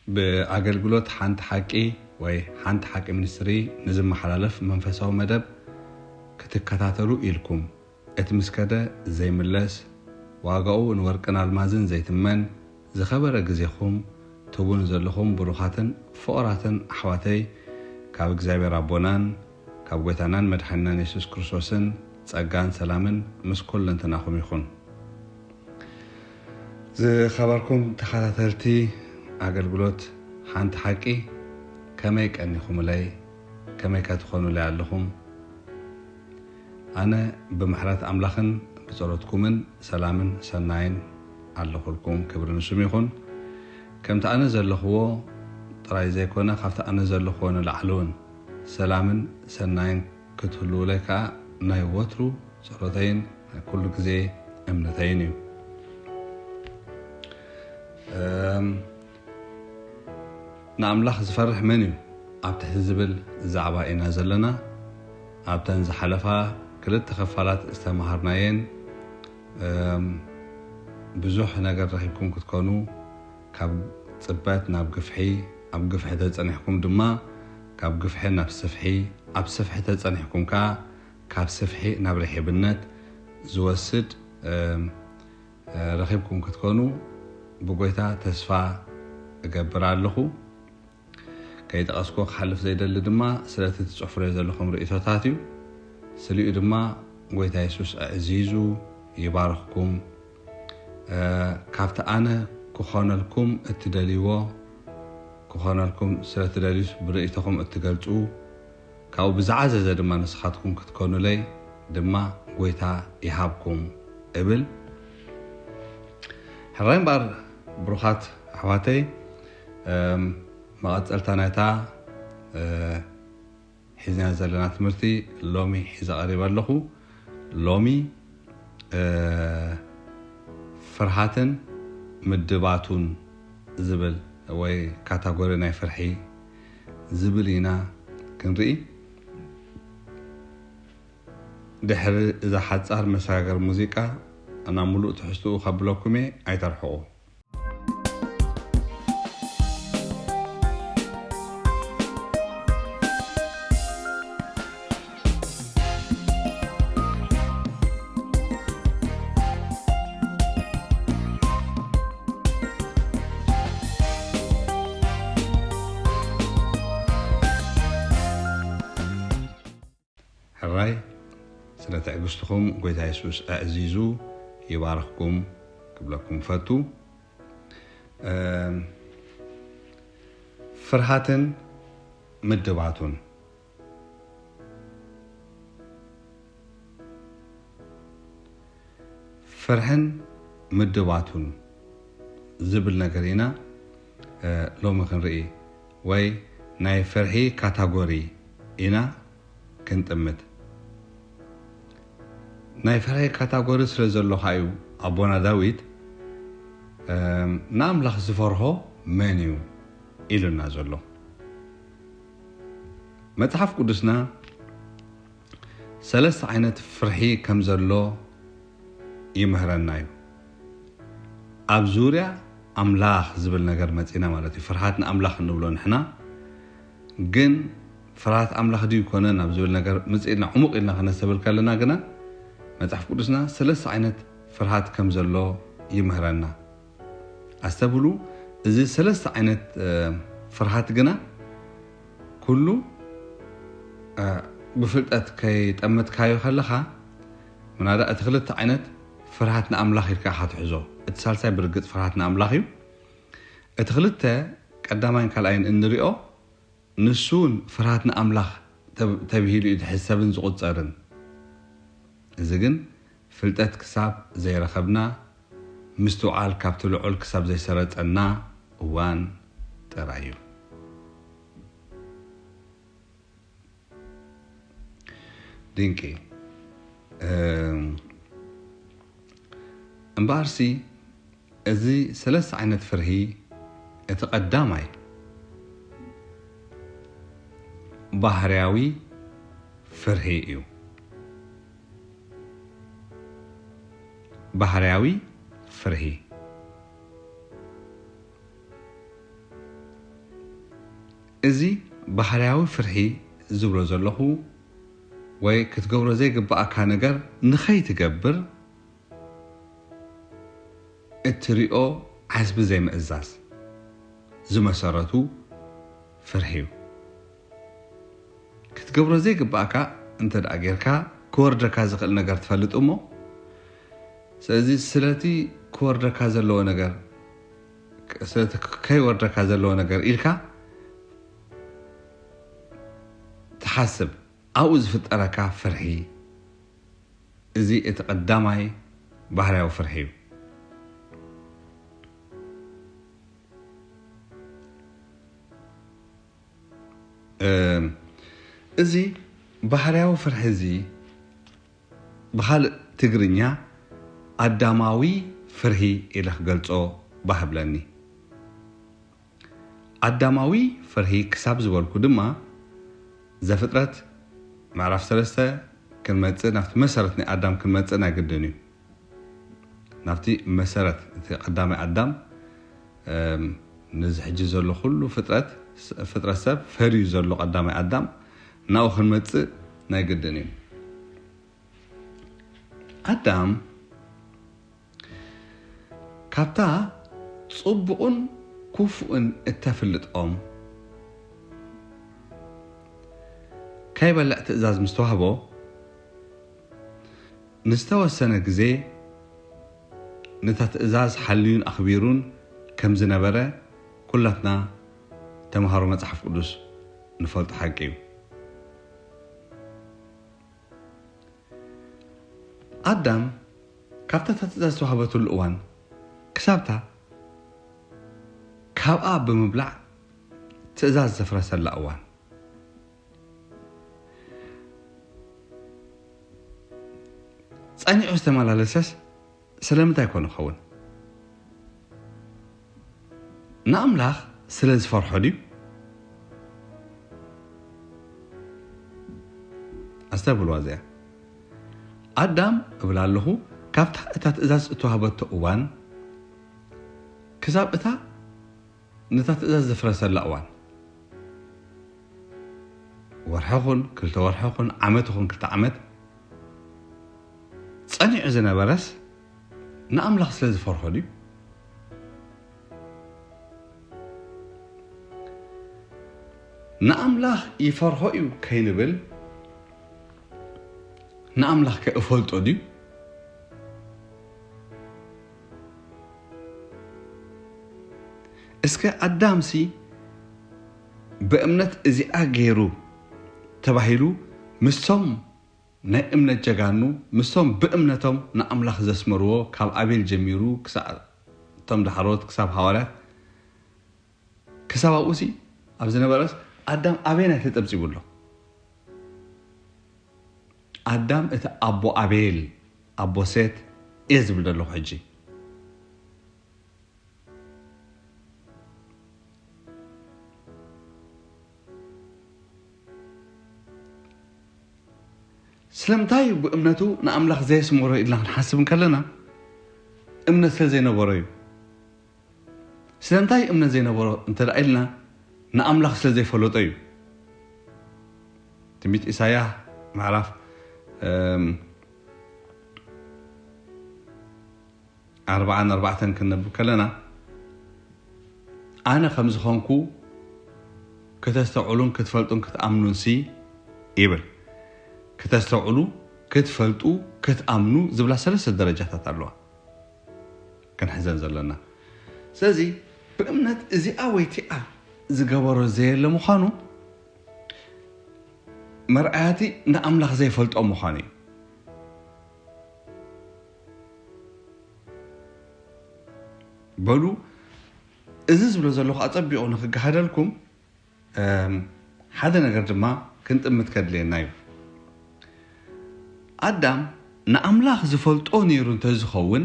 ብኣገልግሎት ሓንቲ ሓቂ ወይ ሓንቲ ሓቂ ሚኒስትሪ ንዝመሓላለፍ መንፈሳዊ መደብ ክትከታተሉ ኢልኩም፣ እቲ ምስ ከደ ዘይምለስ፣ ዋጋኡ ንወርቅን ኣልማዝን ዘይትመን ዝኸበረ ግዜኹም ትህቡኒ ዘለኹም ብሩኻትን ፍቑራትን ኣሕዋተይ፣ ካብ እግዚኣብሔር ኣቦናን ካብ ጐይታናን መድሓኒናን የሱስ ክርስቶስን ጸጋን ሰላምን ምስ ኩለንትናኹም ይኹን። ዝኸበርኩም ተኸታተልቲ ኣገልግሎት ሓንቲ ሓቂ፣ ከመይ ቀኒኹምለይ? ከመይ ከ ትኾኑለይ ኣለኹም? ኣነ ብምሕረት ኣምላኽን ብጸሎትኩምን ሰላምን ሰናይን ኣለኹልኩም። ክብሪ ንስሙ ይኹን። ከምቲ ኣነ ዘለኽዎ ጥራይ ዘይኮነ፣ ካብቲ ኣነ ዘለኽዎ ንላዕሊ እውን ሰላምን ሰናይን ክትህልውለይ ከኣ ናይ ወትሩ ጸሎተይን ናይ ኩሉ ግዜ እምነተይን እዩ። እም፣ ንኣምላኽ ዝፈርሕ መን እዩ? ኣብ ትሕቲ ዝብል ዛዕባ ኢና ዘለና። ኣብተን ዝሓለፋ ክልተ ክፋላት ዝተመሃርናየን፣ እም፣ ብዙሕ ነገር ረኺብኩም ክትኮኑ፣ ካብ ጽበት ናብ ግፍሒ፣ ኣብ ግፍሒ ተጸኒሕኩም ድማ ካብ ግፍሒ ናብ ስፍሒ፣ ኣብ ስፍሒ ተጸኒሕኩም ከኣ ካብ ስፍሒ ናብ ርሒብነት ዝወስድ፣ እም፣ ረኺብኩም ክትኮኑ ብጎይታ ተስፋ እገብር ኣለኹ። ከይጠቐስኩ ክሓልፍ ዘይደሊ ድማ ስለቲ ትጽሕፍሮዮ ዘለኹም ርእይቶታት እዩ። ስሊኡ ድማ ጎይታ የሱስ ኣዕዚዙ ይባርኽኩም። እ፣ ካብቲ ኣነ ክኾነልኩም እትደልይዎ ክኾነልኩም ስለ ትደልዩስ ብርእይቶኹም እትገልጹ፣ ካብኡ ብዝዓዘዘ ድማ ንስኻትኩም ክትኮኑለይ ድማ ጎይታ ይሃብኩም እብል። ሕራይ እምበኣር ብሩኻት ኣሕዋተይ፣ እም፣ መቐጸልታ ናይታ፣ እ፣ ሒዝና ዘለና ትምህርቲ ሎሚ ሒዘ ቀሪበ ኣለኹ። ሎሚ፣ እ፣ ፍርሃትን ምድባቱን ዝብል ወይ ካታጎሪ ናይ ፍርሒ ዝብል ኢና ክንርኢ። ድሕሪ እዛ ሓጻር መሰጋገሪ ሙዚቃ ናብ ምሉእ ትሕዝትኡ ከብለኩም እየ፣ ኣይተርሕቑ። ሕራይ፣ ስለ ትዕግስትኹም ጎይታ የሱስ ኣዕዚዙ ይባርኽኩም ክብለኩም ፈቱ። እም፣ ፍርሃትን ምድባቱን። ፍርሕን ምድባቱን ዝብል ነገር ኢና፣ እ፣ ሎሚ ክንርኢ፣ ወይ ናይ ፍርሒ ካታጎሪ ኢና ክንጥምት። ናይ ፍርሒ ካታጎሪ ስለ ዘሎ ከኣ እዩ ኣቦና ዳዊት፣ እም፣ ንኣምላኽ ዝፈርሆ መን እዩ ኢሉና ዘሎ። መጽሓፍ ቅዱስና ሰለስተ ዓይነት ፍርሒ ከም ዘሎ ይምህረና እዩ። ኣብ ዙርያ ኣምላኽ ዝብል ነገር መጺና ማለት እዩ። ፍርሃት ንኣምላኽ እንብሎ ንሕና፣ ግን ፍርሃት ኣምላኽ ድዩ ይኮነን ኣብ ዝብል ነገር ምጽእ ኢልና ዕሙቕ ኢልና ከነስተብል ከለና ግና መጽሓፍ ቅዱስና ሰለስተ ዓይነት ፍርሃት ከም ዘሎ ይምህረና። ኣስተብህሉ፣ እዚ ሰለስተ ዓይነት፣ እ፣ ፍርሃት ግና ኩሉ፣ እ፣ ብፍልጠት ከይጠመትካዮ ከለኻ፣ ምናዳ እቲ ክልተ ዓይነት ፍርሃት ንኣምላኽ ኢልካ ኢኻ ትሕዞ። እቲ ሳልሳይ ብርግጽ ፍርሃት ንኣምላኽ እዩ። እቲ ክልተ ቀዳማይን ካልኣይን እንሪኦ ንሱ እውን ፍርሃት ንኣምላኽ ተብ-፣ ተብሂሉ እዩ ዝሕሰብን ዝቑጸርን። እዚ ግን ፍልጠት ክሳብ ዘይረኸብና፣ ምስትውዓል ካብቲ ልዑል ክሳብ ዘይሰረጸና እዋን ጥራይ እዩ። ድንቂ። እም፣ እምበኣርሲ፣ እዚ ሰለስተ ዓይነት ፍርሂ፣ እቲ ቀዳማይ ባህርያዊ ፍርሂ እዩ። ባህርያዊ ፍርሂ። እዚ ባህርያዊ ፍርሒ ዝብሎ ዘለኹ፣ ወይ ክትገብሮ ዘይግብኣካ ነገር ንኸይትገብር እትሪኦ ዓስቢ ዘይምእዛዝ ዝመሰረቱ ፍርሒ እዩ። ክትገብሮ ዘይግብኣካ እንተ ደኣ ጌርካ፣ ክወርደካ ዝኽእል ነገር ትፈልጥ እሞ፣ ስለዚ ስለቲ ክወርደካ ዘለዎ ነገር፣ ስለቲ ከይወርደካ ዘለዎ ነገር ኢልካ ትሓስብ። ኣብኡ ዝፍጠረካ ፍርሒ፣ እዚ እቲ ቀዳማይ ባህርያዊ ፍርሒ እዩ። እም፣ እዚ ባህርያዊ ፍርሒ እዚ ብኻልእ ትግርኛ ኣዳማዊ ፍርሂ ኢለ ክገልጾ ባህ ብለኒ። ኣዳማዊ ፍርሂ ክሳብ ዝበልኩ ድማ፣ ዘፍጥረት ምዕራፍ ሰለስተ ክንመጽእ፣ ናብቲ መሰረት ናይ ኣዳም ክንመጽእ ናይ ግድን እዩ። ናብቲ መሰረት፣ እቲ ቀዳማይ ኣዳም፣ እም፣ ነዚ ሕጂ ዘሎ ኩሉ ፍጥረት፣ ፍጥረት ሰብ ፈርዩ ዘሎ ቀዳማይ ኣዳም፣ ናብኡ ክንመጽእ ናይ ግድን እዩ። ኣዳም ካብታ ጽቡቕን ክፉእን እተፍልጥ ኦም ከይበልዕ ትእዛዝ ምስ ተዋህቦ፣ ንዝተወሰነ ግዜ ነታ ትእዛዝ ሓልዩን ኣኽቢሩን ከም ዝነበረ ኩላትና ተምሃሮ መጽሓፍ ቅዱስ ንፈልጦ ሓቂ እዩ። ኣዳም ካብታ እታ ትእዛዝ ዝተዋህበትሉ እዋን ክሳብታ ካብኣ ብምብላዕ ትእዛዝ ዘፍረሰላ እዋን፣ ጸኒዑ ዝተመላለሰስ ስለምንታይ ኮን ይኸውን? ንኣምላኽ ስለ ዝፈርሖ ድዩ? ኣስተብህልዋ እዚኣ። ኣዳም እብል ኣለኹ፣ ካብታ እታ ትእዛዝ እተዋህበቶ እዋን ክሳብ እታ ነታ ትእዛዝ ዘፍረሰላ እዋን፣ ወርሒ ኹን ክልተ ወርሒ ኹን ዓመት ኹን ክልተ ዓመት ጸኒዑ ዝነበረስ ንኣምላኽ ስለ ዝፈርሖ ድዩ? ንኣምላኽ ይፈርሆ እዩ ከይንብል፣ ንኣምላኽ ከ እፈልጦ ድዩ? እስከ ኣዳምሲ ብእምነት እዚኣ ገይሩ ተባሂሉ፣ ምስቶም ናይ እምነት ጀጋኑ፣ ምስቶም ብእምነቶም ንኣምላኽ ዘስመርዎ፣ ካብ ኣቤል ጀሚሩ ክሳዕ እቶም ዳሕሮት፣ ክሳብ ሃዋርያት፣ ክሳብ ኣብኡሲ ኣብ ዝነበረስ ኣዳም ኣበየናይ ተጸብጺቡ ኣሎ? ኣዳም እቲ ኣቦ ኣቤል፣ ኣቦ ሴት እየ ዝብል ዘለኹ ሕጂ። ስለምንታይ እዩ ብእምነቱ ንኣምላኽ ዘየስመሮ ኢልና ክንሓስብ እንከለና፣ እምነት ስለ ዘይነበሮ እዩ። ስለምንታይ እምነት ዘይነበሮ እንተ ደኣ ኢልና፣ ንኣምላኽ ስለ ዘይፈለጦ እዩ። ትንቢት ኢሳያ ምዕራፍ፣ እም፣ ኣርብዓን ኣርባዕተን ክንነብብ ከለና፣ ኣነ ከም ዝኾንኩ ከተስተውዕሉን ክትፈልጡን ክትኣምኑንሲ ይብል። ክተስተውዕሉ፣ ክትፈልጡ፣ ክትኣምኑ ዝብላ ሰለስተ ደረጃታት ኣለዋ ክንሕዘን ዘለና። ስለዚ ብእምነት እዚኣ ወይ እቲኣ ዝገበሮ ዘየለ ምዃኑ መርኣያቲ ንኣምላኽ ዘይፈልጦ ምዃኑ እዩ። በሉ፣ እዚ ዝብሎ ዘለኹ ኣጸቢቑ ንክገሃደልኩም፣ እም፣ ሓደ ነገር ድማ ክንጥምት ከድልየና እዩ። ኣዳም ንኣምላኽ ዝፈልጦ ነይሩ እንተዝኸውን፣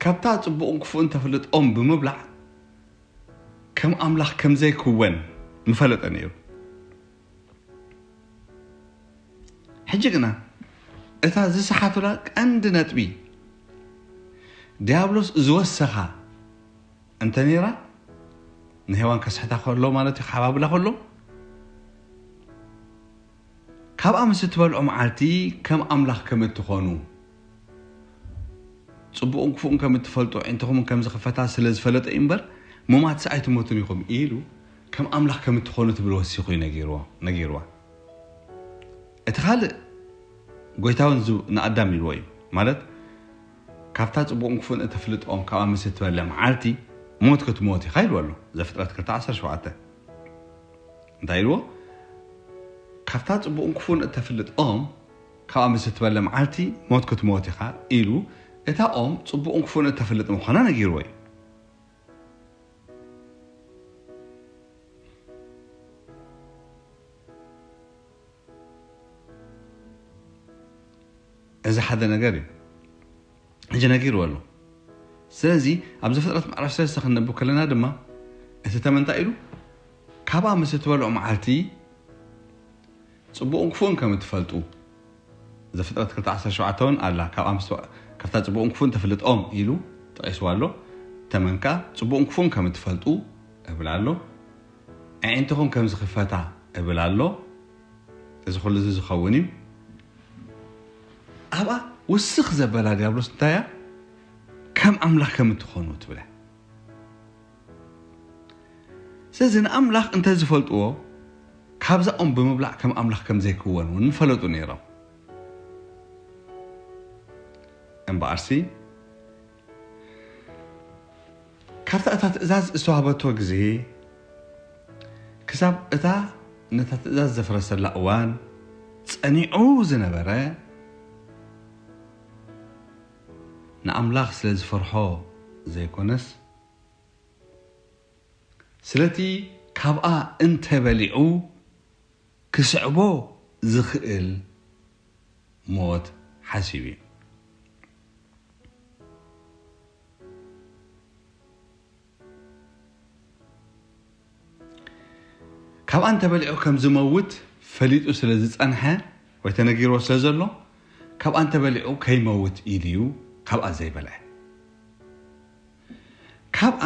ካብታ ጽቡቕን ክፉእን ተፍልጥ ኦም ብምብላዕ ከም ኣምላኽ ከም ዘይክወን ምፈለጠ ነይሩ። ሕጂ ግና እታ ዝሰሓቱላ ቀንዲ ነጥቢ፣ ዲያብሎስ ዝወሰኻ እንተ ነይራ፣ ንሄዋን ከስሕታ ከሎ ማለት እዩ፣ ክሓባብላ ከሎ፣ ካብኣ ምስ እትበልዑ መዓልቲ ከም ኣምላኽ ከም እትኾኑ፣ ጽቡቕን ክፉእን ከም እትፈልጡ፣ ኣዒንትኹም ከም ዝኽፈታ ስለ ዝፈለጠ እዩ እምበር፣ ሙማትሲ ኣይትሞቱን ኢኹም ኢሉ ከም ኣምላኽ ከም እትኾኑ ትብል ወሲኹ እዩ ነጊርዎ-፣ ነጊርዋ። እቲ ካልእ ጎይታ እውን ዝ-፣ ንኣዳም ኢልዎ እዩ። ማለት፣ ካብታ ጽቡቕን ክፉእን እተፍልጥ ኦም ካብኣ ምስ እትበልዕ መዓልቲ ሞት ክትሞት ኢኻ ኢልዎ ኣሎ። ዘፍጥረት ክልተ ዓሰርተ ሸውዓተ። እንታይ ኢልዎ? ካብታ ጽቡቕን ክፉእን እተፍልጥ ኦም ካብኣ ምስ እትበልዕ መዓልቲ ሞት ክትሞት ኢኻ ኢሉ፣ እታ ኦም ጽቡቕን ክፉእን እተፍልጥ ምዃና ነጊርዎ እዩ። እዚ ሓደ ነገር እዩ። ሕጂ ነጊርዎ ኣሎ። ስለዚ ኣብ ዘፍጥረት ምዕራፍ ሰለስተ ክንነብብ ከለና ድማ እቲ ተመን እንታይ ኢሉ? ካብኣ ምስ እትበልዑ መዓልቲ ጽቡቕን ክፉእን ከም እትፈልጡ፣ ዘፍጥረት ክልተ ዓሰርተ ሸውዓተ እውን ኣላ፣ ካብኣ ምስ-፣ ካብታ ጽቡቕን ክፉእን ተፍልጥ ኦም ኢሉ ጠቒስዋ ኣሎ። ተመንካ ጽቡቕን ክፉእን ከም እትፈልጡ እብል ኣሎ። ኣዒንትኹም ከም ዝኽፈታ እብል ኣሎ። እዚ ኩሉ እዚ ዝኸውን እዩ። ኣብኣ ውስኽ ዘበላ ዲያብሎስ እንታይ እያ? ከም ኣምላኽ ከም እትኾኑ ትብለ። ስለዚ ንኣምላኽ እንተ ዝፈልጥዎ፣ ካብዛ ኦም ብምብላዕ ከም ኣምላኽ ከም ዘይክወኑ እውን ምፈለጡ ነይሮም። እምበኣርሲ፣ ካብታ እታ ትእዛዝ ዝተዋህበቶ ግዜ ክሳብ እታ ነታ ትእዛዝ ዘፍረሰላ እዋን ጸኒዑ ዝነበረ፣ ንኣምላኽ ስለ ዝፈርሖ ዘይኮነስ፣ ስለቲ ካብኣ እንተበሊዑ ክስዕቦ ዝኽእል ሞት ሓሲቡ እዩ። ካብኣ እንተበሊዑ ከም ዝመውት ፈሊጡ ስለ ዝጸንሐ ወይ ተነጊርዎ ስለ ዘሎ፣ ካብኣ እንተበሊዑ ከይመውት ኢሉ እዩ ካብኣ ዘይበልዐ። ካብኣ፣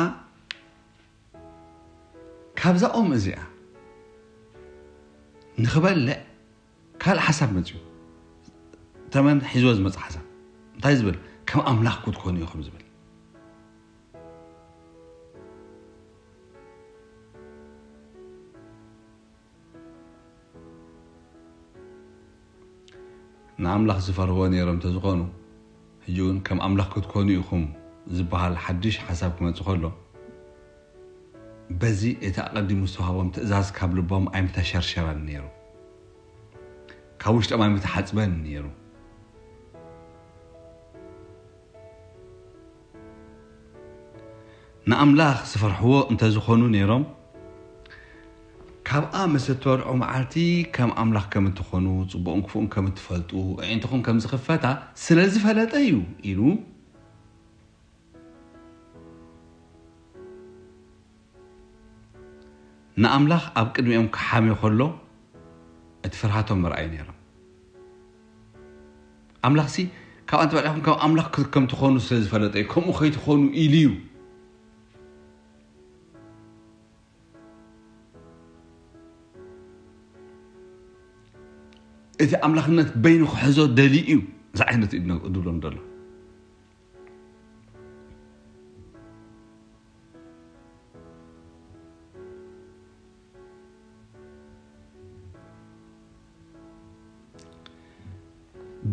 ካብዛ ኦም እዚኣ ንኽበልዕ ካልእ ሓሳብ መጽዩ። ተመን ሒዝዎ ዝመጽእ ሓሳብ እንታይ ዝብል? ከም ኣምላኽ ክትኮኑ ኢኹም ዝብል። ንኣምላኽ ዝፈርህዎ ነይሮም እንተዝኾኑ፣ ሕጂ እውን ከም ኣምላኽ ክትኮኑ ኢኹም ዝበሃል ሓድሽ ሓሳብ ክመጽእ ከሎ፣ በዚ እቲ ኣቐዲሙ ዝተዋህቦም ትእዛዝ ካብ ልቦም ኣይምተሸርሸረን ነይሩ። ካብ ውሽጦም ኣይምተሓጽበን ነይሩ። ንኣምላኽ ዝፈርሕዎ እንተዝኾኑ ነይሮም፣ ካብኣ ምስ እትበልዑ መዓልቲ ከም ኣምላኽ ከም እትኾኑ፣ ጽቡቕን ክፉእን ከም እትፈልጡ፣ ኣዒንትኹም ከም ዝኽፈታ ስለ ዝፈለጠ እዩ ኢሉ ንኣምላኽ ኣብ ቅድሚኦም ክሓምዮ ከሎ፣ እቲ ፍርሃቶም ምርኣዩ ነይሮም። ኣምላኽሲ፣ "ካብ ኣንቲ በላዕኹም ካብ ኣምላኽ ክ-፣ ከም ትኾኑ ስለ ዝፈለጠ እዩ፣ ከምኡ ከይትኾኑ ኢሉ እዩ።" እቲ ኣምላኽነት በይኑ ክሕዞ ደልዩ እዩ፣ እዚ ዓይነት እዩ ድብሎም ዘሎ።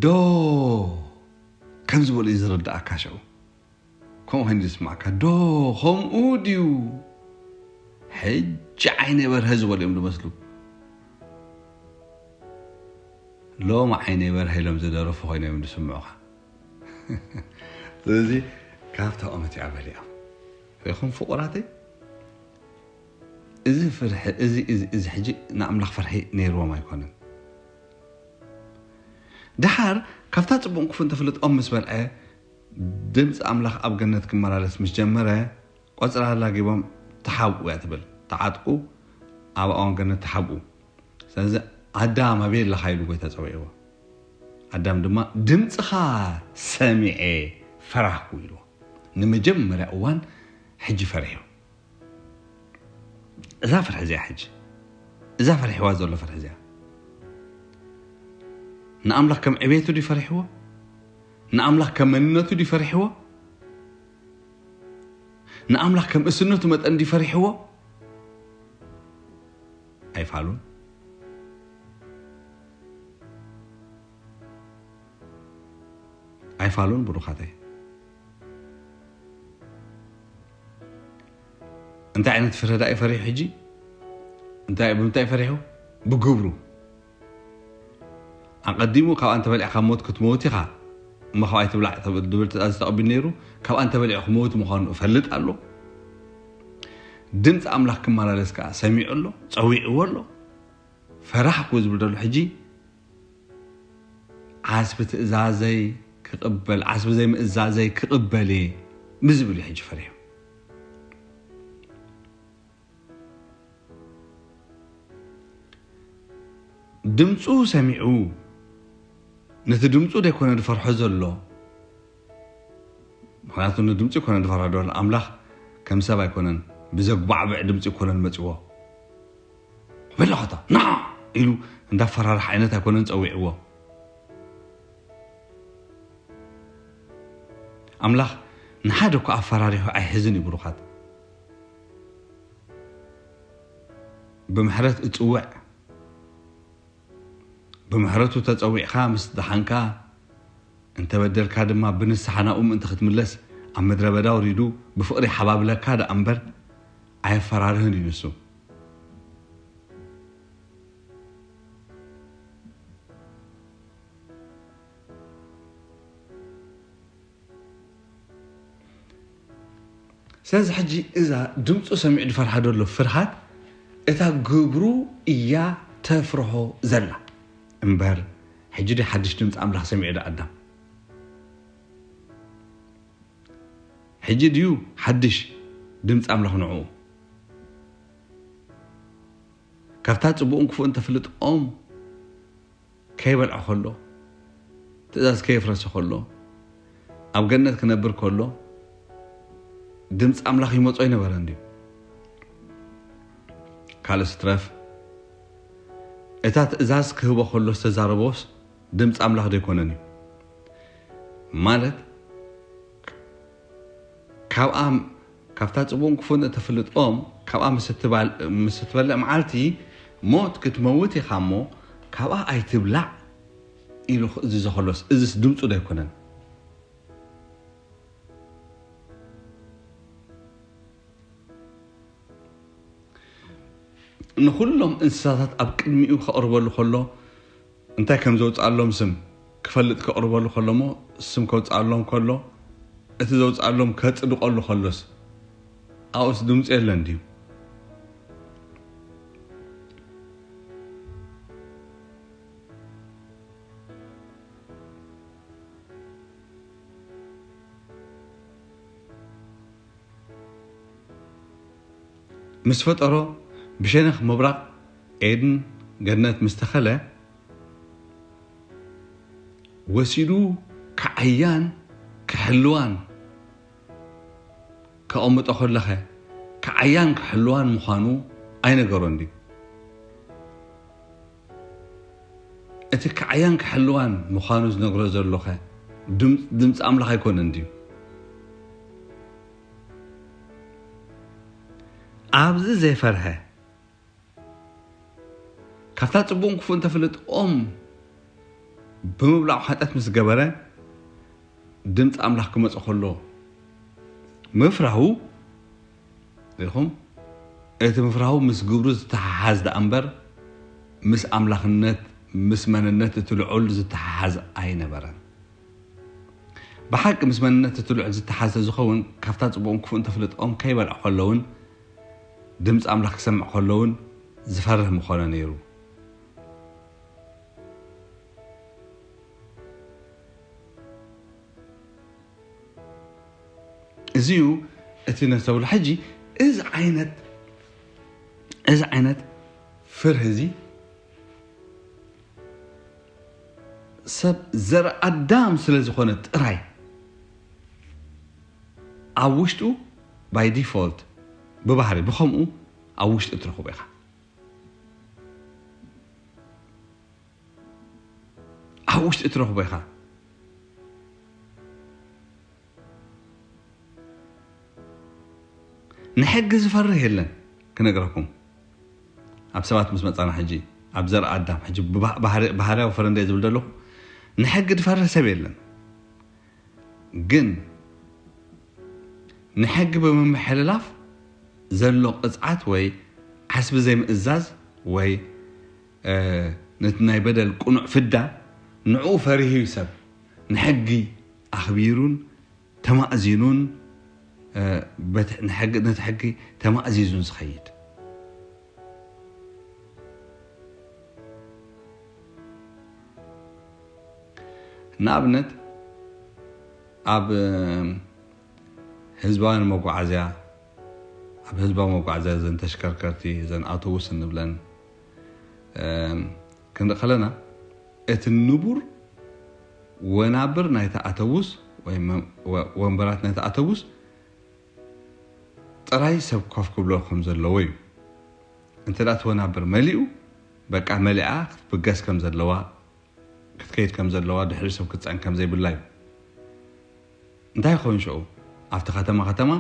ዶ ከም ዝበሎ እዩ ዝረዳእካ ሽዑ። ከምኡ ኮይኑ ዝስማዕካ። ዶ ከምኡ ድዩ? ሕጂ ዓይነ በርሀ ዝበሉ እዮም ዝመስሉ። ሎም ዓይነ በርሀ ኢሎም ዝደረፉ ኮይኖም እዮም ዝስምዑኻ። ስለዚ ካብታ ኦም እቲኣ በሊዖም። ርኢኹም ፍቑራተይ? እዚ ፍርሒ፣ እዚ፣ እዚ፣ እዚ ሕጂ ንኣምላኽ ፍርሒ ነይርዎም ኣይኮነን። ደሓር ካብታ ጽቡቕን ክፉእን ትፍልጥ ኦም ምስ በልዐ፣ ድምፂ ኣምላኽ ኣብ ገነት ክመላለስ ምስ ጀመረ፣ ቆጽራ ላጊቦም ተሓብኡ እያ ትብል። ተዓጥቁ፣ ኣብ ኣዋን ገነት ተሓብኡ። ስለዚ ኣዳም ኣበይ ኣለኻ ኢሉ ጎይታ ጸዊዕዎ። ኣዳም ድማ ድምፅኻ ሰሚዐ ፈራህኩ ኢልዎ። ንመጀመርያ እዋን ሕጂ ፈሪሑ። እዛ ፍርሒ እዚኣ ሕጂ፣ እዛ ፈሪሕዋ ዘሎ ፍርሒ እዚኣ፣ ንኣምላኽ ከም ዕቤቱ ድዩ ፈሪሕዎ? ንኣምላኽ ከም መንነቱ ድዩ ፈሪሕዎ? ንኣምላኽ ከም እስነቱ መጠን ድዩ ፈሪሕዎ? ኣይፋሉን። ኣይፋሉን ብሩኻተይ። እንታይ ዓይነት ፍረ ደኣ እዩ ፈሪሑ ሕጂ? እንታይ፣ ብምንታይ ፈሪሑ? ብግብሩ። ኣቐዲሙ ካብኣ እንተበሊዕካ ሞት ክትመውት ኢኻ፣ እሞ ካብኣ ኣይትብላዕ ተብ-፣ ዝብል ትእዛዝ ተቐቢሉ ነይሩ። ካብኣ እንተበሊዑ ክመውት ምዃኑ እፈልጥ ኣሎ። ድምፂ ኣምላኽ ክመላለስ ከኣ ሰሚዑ ኣሎ፣ ጸዊዕዎ ኣሎ። ፈራሕኩ ዝብል ዘሎ ሕጂ ዓስቢ ትእዛዘይ ክቕበል፣ ዓስቢ ዘይምእዛዘይ ክቕበል እየ ብዝብል እዩ ሕጂ ፈሪሑ። ድምፁ ሰሚዑ፣ ነቲ ድምፁ ደይኮነ ዝፈርሖ ዘሎ፣ ምኽንያቱ ንድምፂ ይኮነን ዝፈርሖ ዘሎ፣ ኣምላኽ ከም ሰብ ኣይኮነን፣ ብዘጉባዕብዕ ድምፂ ይኮነን መፅዎ። በላኸታ፣ ና ኢሉ እንዳፈራርሕ ዓይነት ኣይኮነን ጸዊዕዎ። ኣምላኽ ንሓደ እኳ ኣፈራሪሑ ኣይሕዝን እዩ ብሩኻት። ብምሕረት እጽውዕ፣ ብምሕረቱ ተጸዊዕካ ምስ ደሓንካ፣ እንተበደልካ ድማ ብንስሓ ናብኡ ምእንቲ ክትምለስ ኣብ ምድረ በዳ ኣውሪዱ ብፍቕሪ ሓባብለካ ደኣ እምበር ኣየፈራርህን እዩ ንሱ። ስለዚ ሕጂ እዛ ድምፁ ሰሚዑ ዝፈርሓ ዘሎ ፍርሃት እታ ግብሩ እያ ተፍርሆ ዘላ እምበር፣ ሕጂ ድዩ ሓድሽ ድምፂ ኣምላኽ ሰሚዑ ዶ ኣዳም? ሕጂ ድዩ ሓድሽ ድምፂ ኣምላኽ ንዕኡ? ካብታ ፅቡቕን ክፉእን ተፍልጥ ኦም ከይበልዖ ከሎ፣ ትእዛዝ ከየፍረሰ ከሎ፣ ኣብ ገነት ክነብር ከሎ፣ ድምፂ ኣምላኽ ይመጾ ኣይነበረን ድዩ? ካልእ ስትረፍ፣ እታ ትእዛዝ ክህቦ ከሎ ዝተዛረቦስ ድምፂ ኣምላኽ ዶ ኣይኮነን እዩ? ማለት፣ ካብኣ፣ ካብታ ጽቡቕን ክፉእን እተፍልጥ ኦም፣ ካብኣ ምስ እትባል-፣ ምስ እትበልዕ መዓልቲ ሞት ክትመውት ኢኻ እሞ፣ ካብኣ ኣይትብላዕ ኢሉ ክእዝዞ ከሎስ፣ እዝስ ድምፁ ዶ ኣይኮነን? ንኹሎም እንስሳታት ኣብ ቅድሚኡ ከቕርበሉ ከሎ፣ እንታይ ከም ዘውፅኣሎም ስም ክፈልጥ ከቕርበሉ ከሎ እሞ፣ ስም ከውፅኣሎም ከሎ፣ እቲ ዘውፅኣሎም ከጽድቐሉ ከሎስ፣ ኣብኡስ ድምፂ የለን ድዩ? ምስ ፈጠሮ ብሸነኽ ምብራቕ ኤድን ገነት ምስ ተኸለ፣ ወሲዱ ክዓያን ክሕልዋን ከቐምጦ ከለኸ፣ ክዓያን ክሕልዋን ምዃኑ ኣይነገሮን ድዩ? እቲ ክዓያን ክሕልዋን ምዃኑ ዝነግሮ ዘሎኸ ድም-፣ ድምፂ ኣምላኽ ኣይኮነን ድዩ? ኣብዚ ዘይፈርሀ፣ ካብታ ጽቡቕን ክፉእን ተፍልጥ ኦም ብምብላዑ ሓጢኣት ምስ ገበረ፣ ድምፂ ኣምላኽ ክመጽእ ከሎ ምፍራሁ፣ ርኢኹም፣ እቲ ምፍራሁ ምስ ግብሩ ዝተሓሓዝ ደኣ እምበር፣ ምስ ኣምላኽነት፣ ምስ መንነት እቲ ልዑል ዝተሓሓዝ ኣይነበረን። ብሓቂ ምስ መንነት እቲ ልዑል ዝተሓሓዝ ተዝኸውን፣ ካብታ ጽቡቕን ክፉእን ተፍልጥ ኦም ከይበልዑ ከለውን፣ ድምፂ ኣምላኽ ክሰምዕ ከለውን ዝፈርህ ምኾነ ነይሩ። እዚ እዩ እቲ ነስተብሎ። ሕጂ እዚ ዓይነት፣ እዚ ዓይነት ፍርሂ እዚ ሰብ ዘር ኣዳም ስለ ዝኾነ ጥራይ ኣብ ውሽጡ by default ብባህሪ ብኸምኡ ኣብ ውሽጢ እትረኽቦ ኢኻ። ኣብ ውሽጢ እትረኽቦ ኢኻ። ንሕጊ ዝፈርህ የለን። ክነግረኩም፣ ኣብ ሰባት ምስ መጻና ሕጂ፣ ኣብ ዘር ኣዳም ሕጂ ብባ- ባህሪ- ባህርያዊ ፈረንደ ዝብል ዘለኹ፣ ንሕጊ ዝፈርህ ሰብ የለን። ግን ንሕጊ ብምምሕልላፍ ዘሎ ቅጽዓት ወይ ዓስቢ ዘይምእዛዝ ወይ ነቲ ናይ በደል ቅኑዕ ፍዳ ንዕኡ ፈሪሁ እዩ ሰብ ንሕጊ ኣኽቢሩን ተማእዚኑን ነቲ ሕጊ ተማእዚዙን ዝኸይድ። ንኣብነት ኣብ ህዝባውያን መጓዓዝያ ኣብ ህዝባዊ መጓዓዝያ ዘን ተሽከርከርቲ ዘን ኣውቶቡስ እንብለን ክንርኢ ከለና እቲ ንቡር ወናብር ናይቲ ኣተውስ ወይ ወንበራት ናይቲ ኣተውስ ጥራይ ሰብ ኮፍ ክብሎ ከም ዘለዎ እዩ። እንተ እቲ ወናብር መሊኡ በቃ መሊኣ ክትብገስ ከም ዘለዋ ክትከይድ ከም ዘለዋ ድሕሪ ሰብ ክትፀን ከም ዘይብላ እዩ። እንታይ ይኸውን ሽዑ ኣብቲ ከተማ ከተማ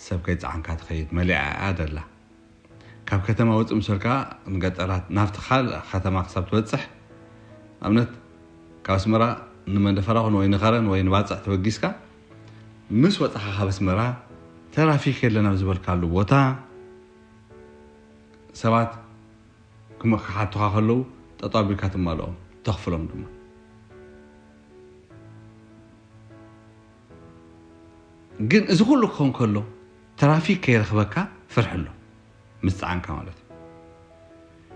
ሰብ ከይፀዓንካ ትኸይድ መሊኣ እያ ደላ። ካብ ከተማ ውፅእ ምሰልካ ንገጠራት ናብቲ ካልእ ከተማ ክሳብ ትበፅሕ ኣብነት ካብ ኣስመራ ንመንደፈራ ኹን ወይ ንኸረን ወይ ንባፅዕ ተበጊስካ ምስ ወፃኻ ካብ ኣስመራ ተራፊክ የለን ኣብ ዝበልካሉ ቦታ ሰባት ክሓቱኻ ከለዉ ጠጠው ኣቢልካ ትማልኦም ተኽፍሎም ድማ። ግን እዚ ኩሉ ክኸውን ከሎ ትራፊክ ከይረኽበካ ፍርሒ ኣሎ ምስ ጸዓንካ ማለት እዩ።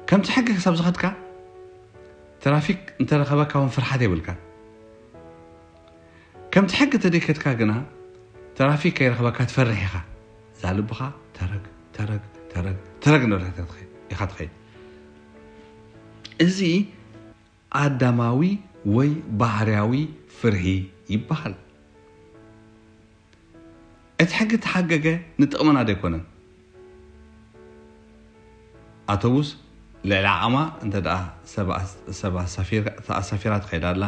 ከምቲ ሕጊ ክሳብ ዝኸድካ ትራፊክ እንተረኸበካ እውን ፍርሓት የብልካን። ከምቲ ሕጊ ተደይከድካ ግና ትራፊክ ከይረኽበካ ትፈርሕ ኢኻ። እዛ ልብኻ ተረግ ተረግ ተረግ ተረግ እናበልካ ኢኻ ትኸይድ። እዚ ኣዳማዊ ወይ ባህርያዊ ፍርሂ ይበሃል። እቲ ሕጊ ተሓገገ ንጥቕምና ደይኮነን። ኣተውስ ልዕሊ ዓቕማ እንተ ደኣ ሰብ ኣስ- ሰብ ኣሳፊር- ተኣሳፊራ ትኸይድ ኣላ፣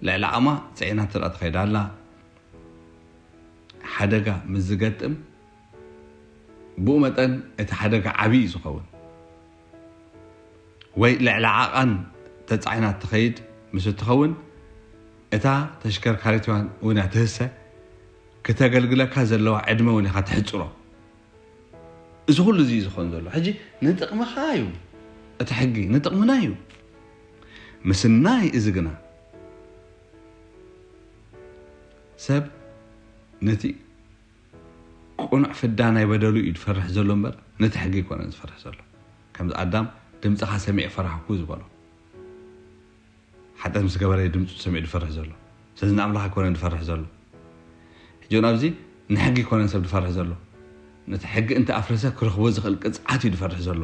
ልዕሊ ዓቕማ ፅዒና እንተ ደኣ ትኸይድ ኣላ፣ ሓደጋ ምስ ዝገጥም ብኡ መጠን እቲ ሓደጋ ዓብዪ እዩ ዝኸውን። ወይ ልዕሊ ዓቓን ተጻዒና ትኸይድ ምስ እትኸውን እታ ተሽከርካሪት እውን እያ ትህሰ፣ ክተገልግለካ ዘለዋ ዕድመ እውን ኢኻ ትሕጽሮ። እዚ ኩሉ እዚ እዩ ዝኸውን ዘሎ። ሕጂ ንጥቕምኻ እዩ እቲ ሕጊ፣ ንጥቕምና እዩ። ምስናይ እዚ ግና ሰብ ነቲ ቅኑዕ ፍዳ ናይ በደሉ እዩ ዝፈርሕ ዘሎ እምበር ነቲ ሕጊ ኣይኮነን ዝፈርሕ ዘሎ። ከምዚ ኣዳም ድምፅኻ ሰሚዐ ፈራህኩ ዝበሎ ሓጢኣት ምስ ገበረ ድምፁ ሰሚዑ ዝፈርሕ ዘሎ። ስለዚ ንኣምላኽ ኣይኮነን ዝፈርሕ ዘሎ። ሕጂ እውን ኣብዚ ንሕጊ ኣይኮነን ሰብ ዝፈርሕ ዘሎ። ነቲ ሕጊ እንተ ኣፍረሰ ክረኽቦ ዝኽእል ቅፅዓት እዩ ዝፈርሕ ዘሎ።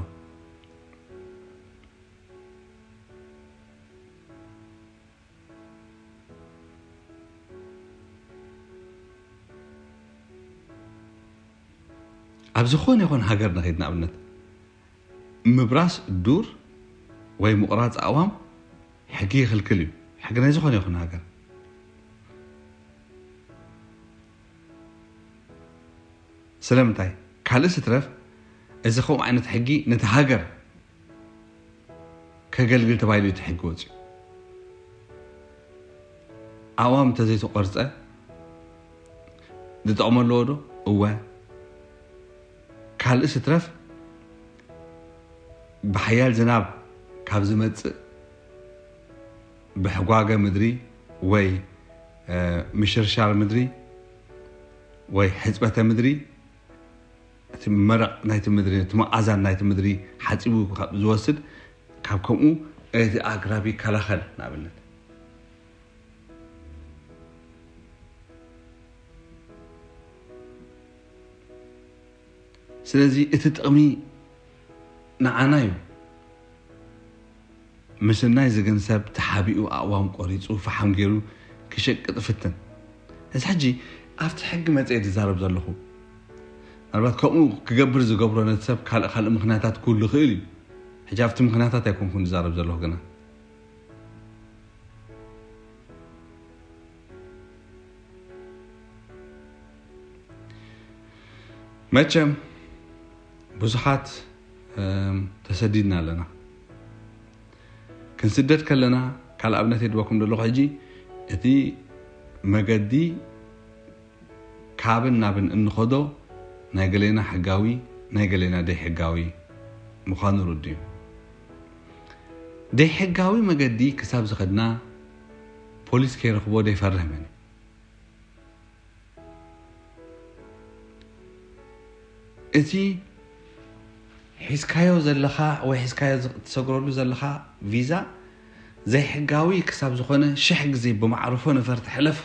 ኣብ ዝኾነ ይኹን ሃገር ንኸይድ ንኣብነት ምብራስ ዱር ወይ ምቑራፅ ኣእዋም ሕጊ ይኽልክል እዩ። ሕጊ ናይ ዝኾነ ይኹን ሃገር ስለምንታይ ካልእ ስትረፍ እዚ ከምኡ ዓይነት ሕጊ ነቲ ሃገር ከገልግል ተባሂሉ እቲ ሕጊ ወፂኡ። ኣእዋም እንተዘይተቆርፀ ዝጠቕሞ ኣለዎ ዶ? እወ። ካልእ ስትረፍ ብሓያል ዝናብ ካብ ዝመፅእ ብሕጓገ ምድሪ ወይ ምሽርሻር ምድሪ ወይ ሕፅበተ ምድሪ እቲ መረቕ ናይቲ ምድሪ እቲ መኣዛን ናይቲ ምድሪ ሓፂቡ ዝወስድ ካብ ከምኡ እቲ ኣግራብ ይከላኸል። ንኣብነት ስለዚ እቲ ጥቕሚ ንዓና እዩ። ምስናይ ዝግን ሰብ ተሓቢኡ ኣእዋም ቆሪፁ ፈሓም ገይሩ ክሸቅጥ ይፍትን። እዚ ሕጂ ኣብቲ ሕጊ መፅየ ዝዛረብ ዘለኹ ምናልባት ከምኡ ክገብር ዝገብሮ ነቲ ሰብ ካልእ ካልእ ምኽንያታት ክህሉ ይኽእል እዩ። ሕጂ ኣብቲ ምኽንያታት ኣይኮንኩን ዝዛረብ ዘለኹ ግና መቸም ብዙሓት ተሰዲድና ኣለና። ክንስደድ ከለና ካልእ ኣብነት የድበኩም ዘለኹ ሕጂ እቲ መገዲ ካብን ናብን እንኸዶ ናይ ገሌና ሕጋዊ ናይ ገሌና ደይሕጋዊ ምዃኑ ርዱ እዩ። ደይሕጋዊ መገዲ ክሳብ ዝኸድና ፖሊስ ከይረኽቦ ደይፈርህ መን እዩ? እቲ ሒዝካዮ ዘለኻ ወይ ሒዝካዮ ትሰግረሉ ዘለኻ ቪዛ ዘይሕጋዊ ክሳብ ዝኾነ ሽሕ ግዜ ብማዕርፎ ነፈርቲ ሕለፍ።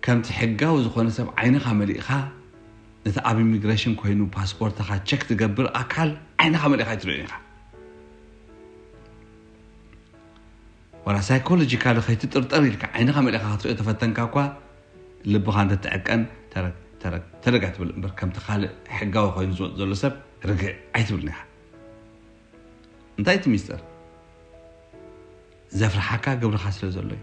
ከምቲ ሕጋዊ ዝኾነ ሰብ ዓይንኻ መሊእኻ ነቲ ኣብ ኢሚግሬሽን ኮይኑ ፓስፖርትኻ ቸክ ዝገብር ኣካል ዓይንኻ መሊእኻ ኣይትርእዮን ኢኻ። ዋላ ሳይኮሎጂካሊ ከይትጥርጠር ኢልካ ዓይንኻ መሊእኻ ክትርእዮ ተፈተንካ እኳ ልብኻ እንተትዕቀን ተረግ ተረግ ተረግ ኣይትብል እምበር ከምቲ ካልእ ሕጋዊ ኮይኑ ዝወፅ ዘሎ ሰብ ርግዕ ኣይትብልን ኢኻ። እንታይ እቲ ሚስጥር? ዘፍርሓካ ግብርኻ ስለ ዘሎ እዩ።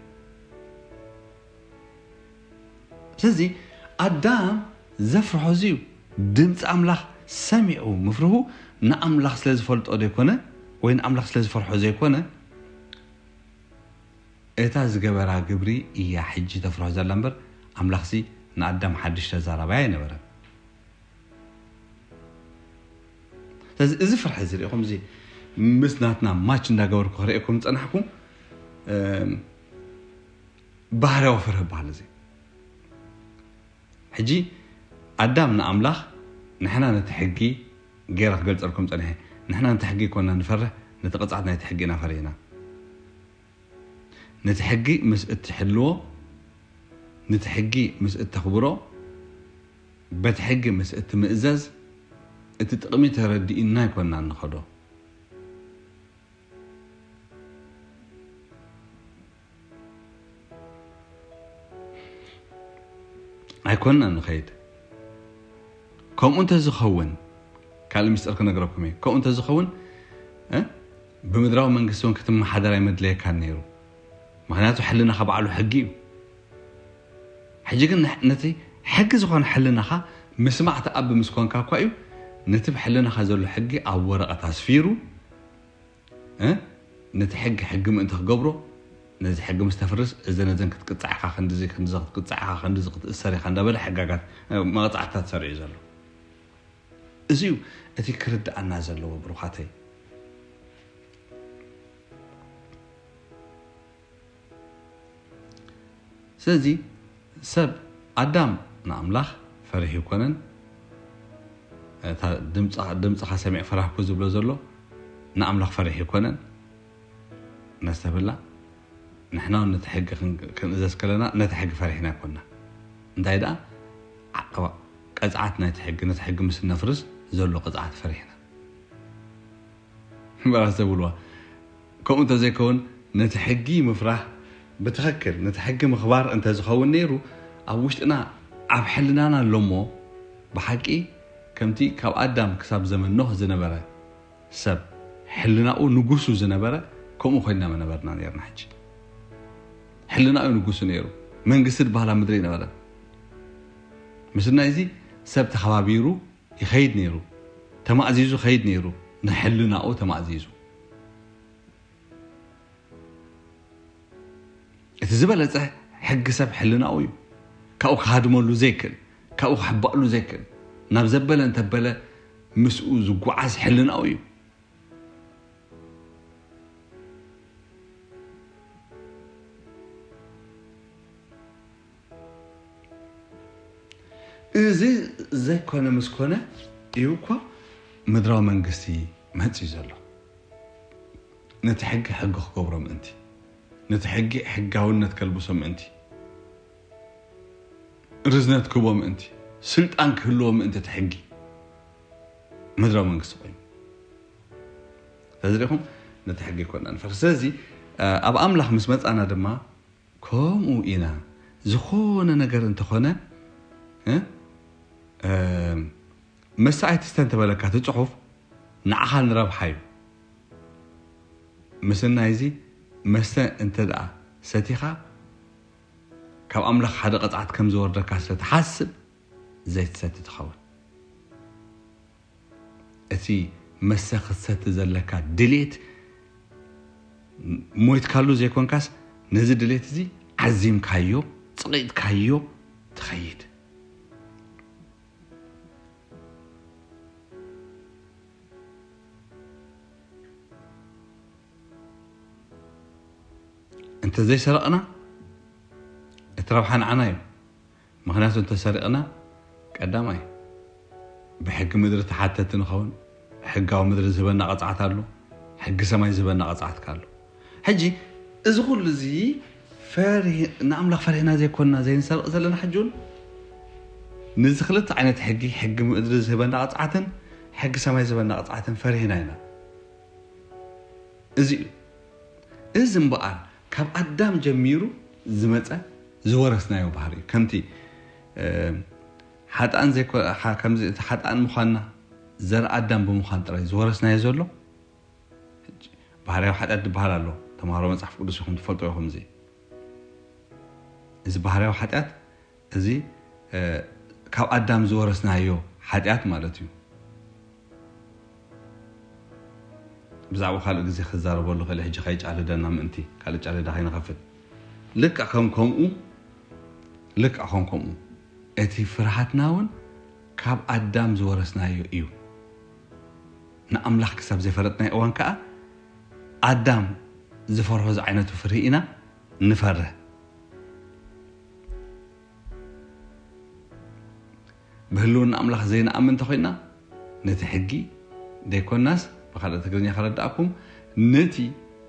ስለዚ ኣዳም ዘፍርሖ እዚ እዩ። ድምፂ ኣምላኽ ሰሚዑ ምፍርሁ ንኣምላኽ ስለ ዝፈልጦ ዘይኮነ ወይ ንኣምላኽ ስለ ዝፈርሖ ዘይኮነ እታ ዝገበራ ግብሪ እያ ሕጂ ተፍርሖ ዘላ እምበር ኣምላኽሲ ንኣዳም ሓድሽ ተዛራባይ ኣይነበረን። ስለዚ እዚ ፍርሒ እዚ ሪኢኹም እዚ ምስ ናትና ማች እንዳገበርኩ ክርእየኩም ዝፀናሕኩ ባህርያዊ ፍርሂ ይበሃል እዚ። ሕጂ ኣዳም ንኣምላኽ ንሕና ነቲ ሕጊ ገይረ ክገልፀልኩም ፀኒሐ ንሕና ነቲ ሕጊ ኮና ንፈርህ ነቲ ቅፅዓት ናይቲ ሕጊ ኢና ፈሪህና። ነቲ ሕጊ ምስ እትሕልዎ፣ ነቲ ሕጊ ምስ እተኽብሮ፣ በቲ ሕጊ ምስ እትምእዘዝ፣ እቲ ጥቕሚ ተረዲኡና ኣይኮንና እንኸዶ። ኣይኮንና ንኸይድ። ከምኡ እንተዝኸውን ካልእ ሚስጥር ክነግረኩም እየ። ከምኡ እንተዝኸውን እ፣ ብምድራዊ መንግስቲ እውን ክትመሓደር ኣይመድለየካን ነይሩ። ምክንያቱ ሕልናኻ ባዕሉ ሕጊ እዩ። ሕጂ ግን ንሕ- ነቲ ሕጊ ዝኾነ ሕልናኻ ምስማዕ ተኣቢ ምስ ኮንካ እኳ እዩ ነቲ ብሕልናኻ ዘሎ ሕጊ ኣብ ወረቐት ኣስፊሩ እ፣ ነቲ ሕጊ ሕጊ ምእንቲ ክገብሮ ነዚ ሕጊ ምስ ተፍርስ እዘን እዘን ክትቅጻዕ ኢኻ፣ ክንድዚ ክንድዚ ክትቅጻዕ ኢኻ፣ ክንድዚ ክትእሰር ኢኻ እንዳበለ ሕጋጋት እ፣ መቕጻዕትታት ሰሪዑ ዘሎ። እዚ እዩ እቲ ክርድኣና ዘለዎ ብሩኻተይ። ስለዚ ሰብ ኣዳም ንኣምላኽ ፈሪህ ይኮነን። እታ ድምፃ- ድምፅኻ ሰሚዕ ፈራህኩ ዝብሎ ዘሎ ንኣምላኽ ፈሪህ ይኮነን። ነስተብላ ንሕና እውን ነቲ ሕጊ ክን- ክንእዘዝ ከለና ነቲ ሕጊ ፈሪሕና ይኮንና። እንታይ ደኣ ዓቀባ ቀፅዓት ናይቲ ሕጊ ነቲ ሕጊ ምስ ነፍርስ ዘሎ ቅፅዓት ፈሪሕና። እምበኣር ተብልዋ። ከምኡ እንተዘይከውን ነቲ ሕጊ ምፍራህ ብትኽክል ነቲ ሕጊ ምኽባር እንተዝኸውን ነይሩ ኣብ ውሽጥና ኣብ ሕልናና ኣሎ እሞ ብሓቂ ከምቲ ካብ ኣዳም ክሳብ ዘመን ኖህ ዝነበረ ሰብ ሕልናኡ ንጉሱ ዝነበረ ከምኡ ኮይንና መነበርና ነርና። ሕጂ ሕልናኡ ንጉሱ ነይሩ መንግስቲ ዝበሃል ኣብ ምድሪ ይነበረ ምስናይ እዚ ሰብ ተኸባቢሩ ይኸይድ ነይሩ፣ ተማእዚዙ ይኸይድ ነይሩ፣ ንሕልናኡ ተማእዚዙ። እቲ ዝበለጸ ሕጊ ሰብ ሕልናኡ እዩ። ካብኡ ክሃድመሉ ዘይክእል፣ ካብኡ ክሕባእሉ ዘይክእል፣ ናብ ዘበለ እንተበለ ምስኡ ዝጓዓዝ ሕልናኡ እዩ። እዚ ዘይኮነ ምስ ኮነ እዩ እኮ ምድራዊ መንግስቲ መፂኡ ዘሎ። ነቲ ሕጊ ሕጊ ክገብሮ ምእንቲ፣ ነቲ ሕጊ ሕጋውነት ከልብሶ ምእንቲ፣ ርዝነት ክህቦ ምእንቲ፣ ስልጣን ክህልዎ ምእንቲ እቲ ሕጊ ምድራዊ መንግስቲ ኮይኑ ተዝሪኹም ነቲ ሕጊ ይኮና ንፈር ስለዚ ኣብ ኣምላኽ ምስ መፃና ድማ ከምኡ ኢና ዝኾነ ነገር እንተኾነ እ፣ መስተ ኣይትስተ እንተበለካ እቲ ጽሑፍ ንዓኻ ንረብሓ እዩ። ምስናይ እዚ መስተ እንተ ደኣ ሰቲኻ ካብ ኣምላኽ ሓደ ቅጽዓት ከም ዝወርደካ ስለ ትሓስብ ዘይትሰቲ ትኸውን። እቲ መስተ ክትሰቲ ዘለካ ድሌት ሞይትካሉ ዘይኮንካስ ነዚ ድሌት እዚ ዓዚምካዮ፣ ጽቒጥካዮ ትኸይድ። እንተ ዘይሰረቕና እቲ ረብሓ ንዓና እዩ። ምኽንያቱ እንተ ሰሪቕና ቀዳማይ ብሕጊ ምድሪ ተሓተቲ ንኸውን። ሕጋዊ ምድሪ ዝህበና ቅጽዓት ኣሎ፣ ሕጊ ሰማይ ዝህበና ቅጽዓት ኣሎ። ሕጂ እዚ ኩሉ እዚ ፈሪህ-፣ ንኣምላኽ ፈሪህና ዘይኮንና ዘይንሰርቕ ዘለና ሕጂ እውን ንዚ ክልተ ዓይነት ሕጊ፣ ሕጊ ምድሪ ዝህበና ቅጽዓትን ሕጊ ሰማይ ዝህበና ቅጽዓትን ፈሪህና ኢና። እዚ እዩ። እዚ እምበኣር ካብ ኣዳም ጀሚሩ ዝመጸ ዝወረስናዮ ባህሪ እዩ። ከምቲ፣ እ፣ ሓጥኣን ዘይኮ-፣ ሓ-፣ ከምዚ እቲ ሓጥኣን ምዃንና ዘር ኣዳም ብምዃን ጥራይ ዝወረስናዮ ዘሎ፣ ሕጂ ባህርያዊ ሓጢኣት ዝበሃል ኣሎ። ተምሃሮ መጽሓፍ ቅዱስ ኢኹም ትፈልጡ ኢኹም። እዚ፣ እዚ ባህርያዊ ሓጢኣት እዚ፣ እ፣ ካብ ኣዳም ዝወረስናዮ ሓጢኣት ማለት እዩ። ብዛዕባ ካልእ ግዜ ክዛረበሉ ክእል፣ ሕጂ ከይጫልደና ምእንቲ ካልእ ጫልዳ ከይንኸፍት። ልክዕ ከም ከምኡ፣ ልክዕ ከም ከምኡ እቲ ፍርሃትና እውን ካብ ኣዳም ዝወረስናዮ እዩ። ንኣምላኽ ክሳብ ዘይፈለጥናዮ እዋን ከኣ ኣዳም ዝፈርሆ ዝዓይነቱ ፍርሂ ኢና ንፈርህ። ብህልውና ኣምላኽ ዘይንኣምን እንተኾይና፣ ነቲ ሕጊ ዘይኮናስ፣ ብኻልእ ትግርኛ ከረድኣኩም፣ ነቲ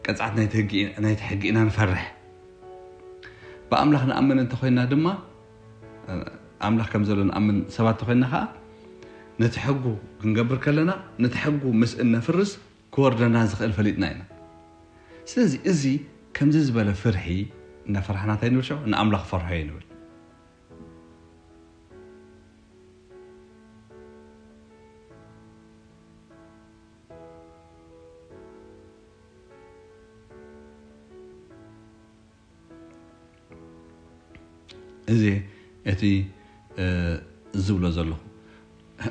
ቅጽዓት ናይቲ ሕጊ፣ ናይቲ ሕጊ ኢና ንፈርሕ። ብኣምላኽ ንኣምን እንተኾይና ድማ፣ ኣምላኽ ከም ዘሎ ንኣምን ሰባት እንተኾይና ኸዓ፣ ነቲ ሕጉ ክንገብር ከለና፣ ነቲ ሕጉ ምስ እነፍርስ ክወርደና ዝኽእል ፈሊጥና ኢና። ስለዚ እዚ ከምዚ ዝበለ ፍርሒ እናፈራሕና እንታይ ንብል? ሽዑ ንኣምላኽ ፈርሖ እዩ ንብል። እዚ እቲ፣ እ፣ ዝብሎ ዘለኹ።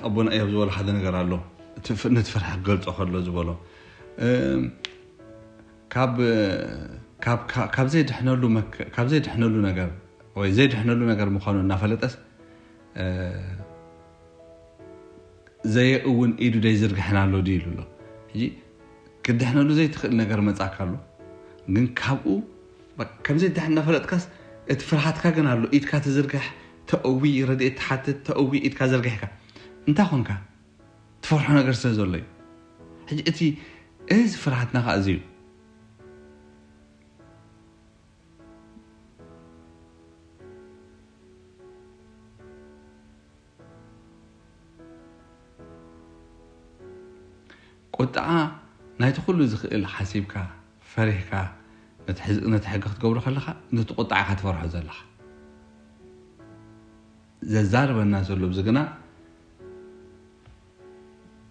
ኣቦና እዮብ ዝበሎ ሓደ ነገር ኣሎ። እቲ ፍ-፣ ነቲ ፍርሒ ክገልጾ ከሎ ዝበሎ፣ እ፣ ካብ፣ ካብ፣ ካብ፣ ካብ ዘይድሕነሉ መክ-፣ ካብ ዘይድሕነሉ ነገር ወይ ዘይድሕነሉ ነገር ምዃኑ እናፈለጠስ፣ እ፣ ዘየእውን ኢዱ ደይዝርግሕን ኣሎ ድዩ ኢሉ ኣሎ። ሕጂ ክድሕነሉ ዘይትኽእል ነገር መጻካ ኣሎ፣ ግን ካብኡ በ-፣ ከም ዘይድሕን እናፈለጥካስ እቲ ፍርሃትካ ግን ኣሎ። ኢድካ ትዝርግሕ፣ ተእዊ፣ ረድኤት ትሓትት፣ ተእዊ፣ ኢድካ ዘርጊሕካ። እንታይ ኾንካ? ትፈርሖ ነገር ስለ ዘሎ እዩ። ሕጂ እቲ፣ እዚ ፍርሃትና ኸዓ እዚ እዩ። ቁጥዓ ናይቲ ኩሉ ዝኽእል ሓሲብካ፣ ፈሪህካ፣ ነቲ ሕዝ-፣ ነቲ ሕጊ ክትገብሮ ከለኻ፣ ነቲ ቁጥዓ ኢኻ ትፈርሖ ዘለኻ። ዘዛርበና ዘሎ ኣብዚ ግና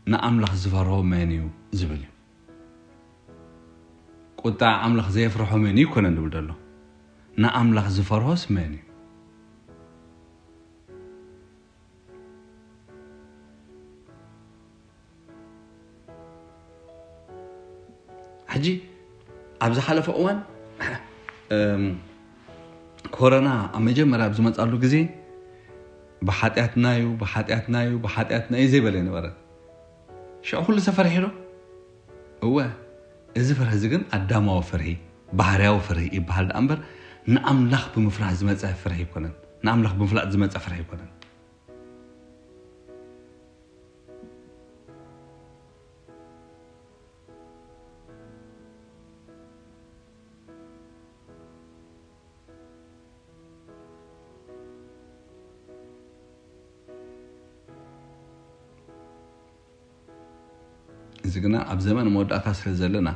ንኣምላኽ ዝፈርሆ መን እዩ ዝብል እዩ። ቁጣ ኣምላኽ ዘየፍርሖ መን እዩ ኮነ ንብል ዘሎ። ንኣምላኽ ዝፈርሆስ መን እዩ? ሕጂ ኣብ ዝሓለፈ እዋን፣ እም፣ ኮረና ኣብ መጀመርያ ኣብ ዝመጻሉ ግዜ ብሓጢኣትና እዩ፣ ብሓጢኣትና እዩ፣ ብሓጢኣትና እዩ ዘይበለ ኣይነበረን። ሽዑ ኩሉ ሰብ ፈሪሑ ዶ? እወ፣ እዚ ፍርሒ እዚ ግን ኣዳማዊ ፍርሒ፣ ባህርያዊ ፍርሒ ይበሃል ደኣ እምበር፣ ንኣምላኽ ብምፍራህ ዝመጸ ፍርሒ ኣይኮነን። ንኣምላኽ ብምፍላጥ ዝመጸ ፍርሒ ኣይኮነን። እዚ ግና ኣብ ዘመን መወዳእታ ስለ ዘለና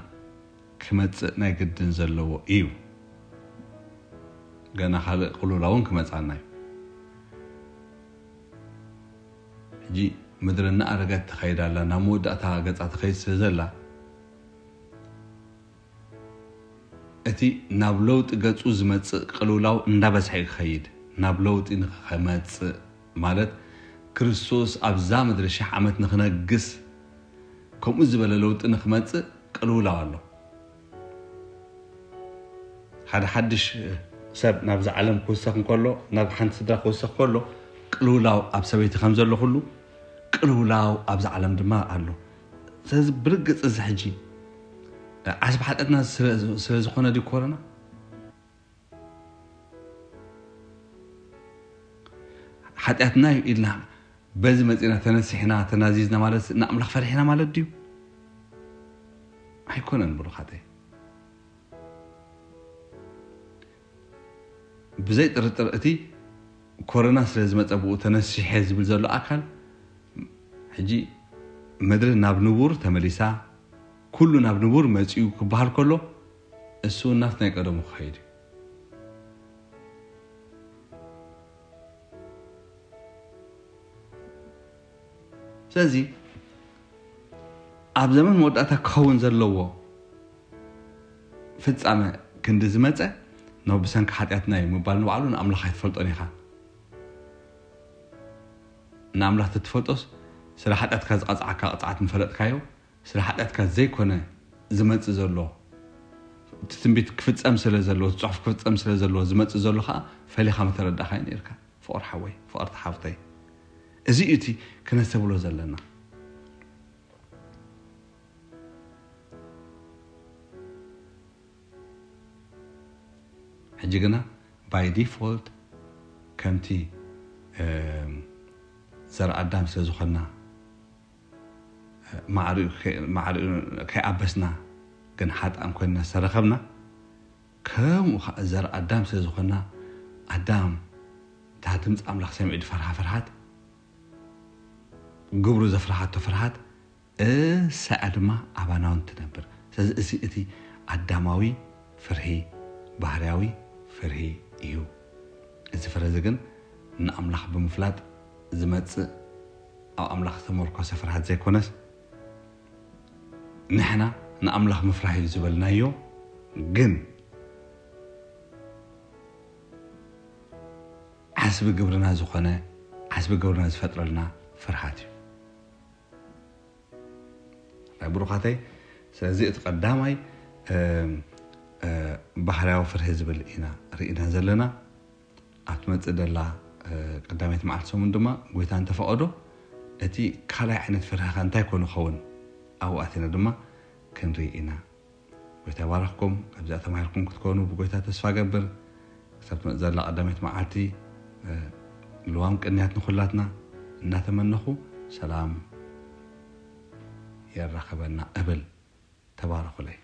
ክመጽእ ናይ ግድን ዘለዎ እዩ። ገና ካልእ ቅሉላ እውን ክመጽኣና እዩ። ሕጂ ምድሪ እናኣረገት ትኸይድ ኣላ፣ ናብ መወዳእታ ገጻ ትኸይድ ስለ ዘላ፣ እቲ ናብ ለውጢ ገጹ ዝመጽእ ቅልውላው እንዳበዝሐ እዩ ክኸይድ። ናብ ለውጢ ንኽመጽእ ማለት ክርስቶስ ኣብዛ ምድሪ ሽሕ ዓመት ንኽነግስ ከምኡ ዝበለ ለውጢ ንኽመጽእ ቅልውላው ኣሎ። ሓደ ሓድሽ ሰብ ናብዛ ዓለም ክውሰኽ እንከሎ፣ ናብ ሓንቲ ስድራ ክውሰኽ ከሎ ቅልውላው ኣብ ሰበይቲ ከም ዘሎ ኩሉ ቅልውላው ኣብዛ ዓለም ድማ ኣሎ። ስለዚ ብርግጽ እዚ ሕጂ ዓስቢ ሓጢኣትና ስለ ዝኾነ ድዩ ኮሮና? ሓጢኣትና እዩ ኢልና በዚ መጺና ተነሲሕና ተናዚዝና ማለት ንኣምላኽ ፈሪሕና ማለት ድዩ? ኣይኮነን ብሩኻተይ። ብዘይ ጥርጥር እቲ ኮሮና ስለ ዝመጸ ብኡ ተነሲሐ ዝብል ዘሎ ኣካል ሕጂ ምድሪ ናብ ንቡር ተመሊሳ ኩሉ ናብ ንቡር መጺኡ ክበሃል ከሎ እሱ ናት ናይ ቀደሙ ክኸይድ እዩ። ስለዚ ኣብ ዘመን መወዳእታ ክኸውን ዘለዎ ፍጻመ ክንዲ ዝመጸ፣ ኖ ብሰንኪ ሓጢኣትና እዩ ምባል ንባዕሉ ንኣምላኽ ኣይትፈልጦን ኢኻ። ንኣምላኽ ተትፈልጦስ ስለ ሓጢኣትካ ዝቐጽዓካ ቅጽዓት ምፈለጥካዮ፣ ስለ ሓጢኣትካ ዘይኮነ ዝመጽእ ዘሎ፣ እቲ ትንቢት ክፍጸም ስለ ዘለዎ፣ እቲ ጽሑፍ ክፍጸም ስለ ዘለዎ ዝመጽእ ዘሎ ከዓ ፈሊኻ ምተረዳእካዮ ነይርካ። ፍቕር ሓወይ፣ ፍቕርቲ ሓፍተይ፣ እዚ እዩ እቲ ክነስተብሎ ዘለና። ሕጂ ግና ባይ ዲፎልት ከምቲ ዘር ኣዳም ስለ ዝኾንና ማዕሪኡ ከይኣበስና ግን ሓጣን ኮይንና ዝተረኸብና፣ ከምኡ ከዓ ዘር ኣዳም ስለ ዝኾንና ኣዳም እታ ድምፂ ኣምላኽ ሰሚዑ ዝፈርሃ ፍርሃት፣ ግብሩ ዘፍርሃቶ ፍርሃት እሳኣ ድማ ኣባና እውን ትነብር። ስለዚ እዚ እቲ ኣዳማዊ ፍርሂ ባህርያዊ ፍርሂ እዩ። እዚ ፍርሂ እዚ ግን ንኣምላኽ ብምፍላጥ ዝመጽእ ኣብ ኣምላኽ ዝተመርኮሰ ፍርሃት ዘይኮነስ ንሕና ንኣምላኽ ምፍራህ እዩ ዝበልናዮ ግን ዓስቢ ግብርና ዝኾነ ዓስቢ ግብርና ዝፈጥረልና ፍርሃት እዩ። ናይ ብሩኻተይ ስለዚ እቲ ቀዳማይ ባህርያዊ ፍርሂ ዝብል ኢና ርኢና ዘለና። ኣብ ትመፅእ ደላ ቀዳመይቲ መዓልቲ ሰሙን ድማ ጎይታ እንተፈቐዶ እቲ ካልኣይ ዓይነት ፍርሂ ከ እንታይ ኮን ይኸውን ኣብኡ ኣቲና ድማ ክንርኢ ኢና። ጎይታ ይባረኽኩም። ካብዚኣ ተማሂርኩም ክትኮኑ ብጎይታ ተስፋ ገብር። ክሳብ ትመጽእ ዘላ ቀዳመይቲ መዓልቲ ልዋም ቅንያት ንኹላትና እናተመነኹ ሰላም የራኽበና እብል። ተባረኹለይ።